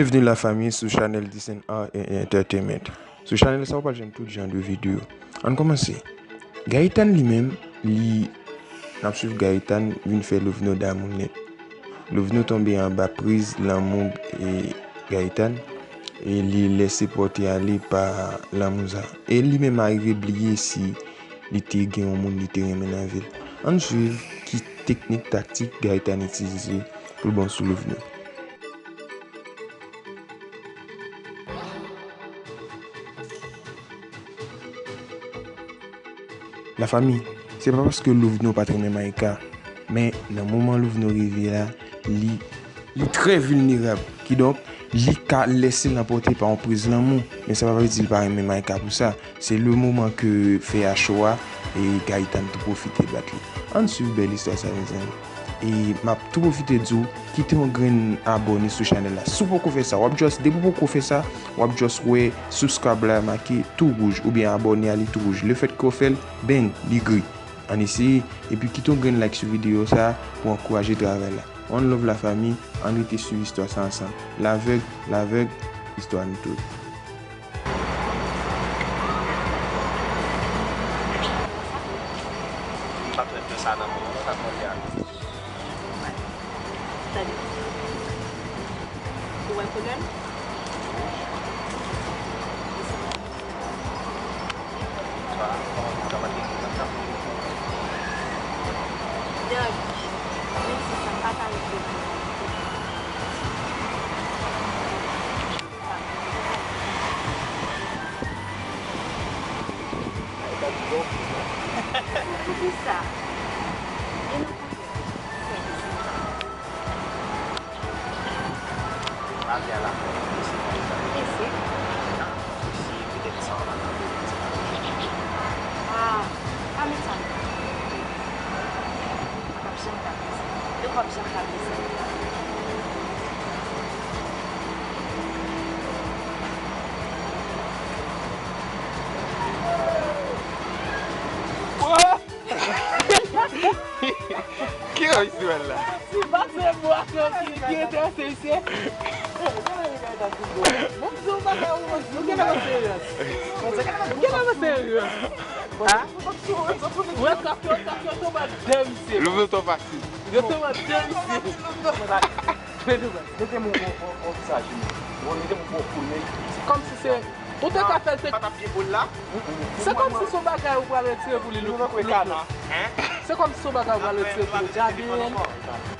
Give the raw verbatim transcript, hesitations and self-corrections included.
Byenvni lafanmi sou chanèl Disen Art and Entertainment. Sou chanèl sa, ou pral jwenn tout jan de videyo. Ann kòmanse. Gaëtan li menm, li, n ap swiv Gaëtan vin fè Lovno damou nèt. Lovno tonbe anba priz lanmou e Gaëtan e li lèse pòte ale pa lanmou sa. E li menm arive bliye si li te gen yon moun li te renmen nan vi l. Ann swiv ki teknik, taktik Gaëtan itilize pou l bon sou Lovno. Lafanmi, se pa paske Lovno pa t renmen Maïka, men nan moman Lovno rive la, li, li trè vilnerab. Kidonk, li ka lèse l anpòte pa yon priz lanmou, men sa pa vle di li pa renmen Maïka pou sa. Se le moman ke fè a cho a, e Gaëtan tou pwofite bat li. Ann swiv bèl istwa sa, mezanmi. E m ap tou pwofite di w, kite yon grenn abòne sou chanèl la. Si w poko fè sa, w ap just, depi w poko fè sa, w ap just wè subscribe la make tou wouj, oubyen abòne a li tou wouj. Lefètke w fè l, bang, li gri. Ann eseye, epi kite yon grenn like sou videyo sa pou ankouraje travay la. One love lafanmi, ann rete swiv istwa sa ansanm. Lavèg, lavèg, istwa nou tout. M pa t wè flè sa nan men w non, sa t mande a. Tande. Ou wè koulè l? Sa, kòman sa va te fè sa? Dèyè, menm si sa pa ta rive. Poukisa? E nou konprann. Lavi a la fè nou prese konsa. Prese? Prese, petèt sa w pa tande. Ah, pa met sa nan tèt ou. Ou p ap janm ka prese. Ou p ap janm ka prese. Ki ròch sou al la? Si pa se mwa ki, ki enterese isi. Mwen di w bagay ou, ou genlè pa serye. Ou genlè pa serye. Ha? Wè, kòk yo, kòk yo tonbe anndan misye. Louvri twò fasil. Yo tonbe anndan misye. Mete m yon, yon, yon, yon ti sa jimè. Mete m yon bon kout men. Kòmsi se, ou te ka fè l, se, pa t ap gen bòl la. Se kòmsi se yon bagay ou pral retire pou li, Louvno. Se kòmsi se yon bagay ou pral retire pou li. Gade.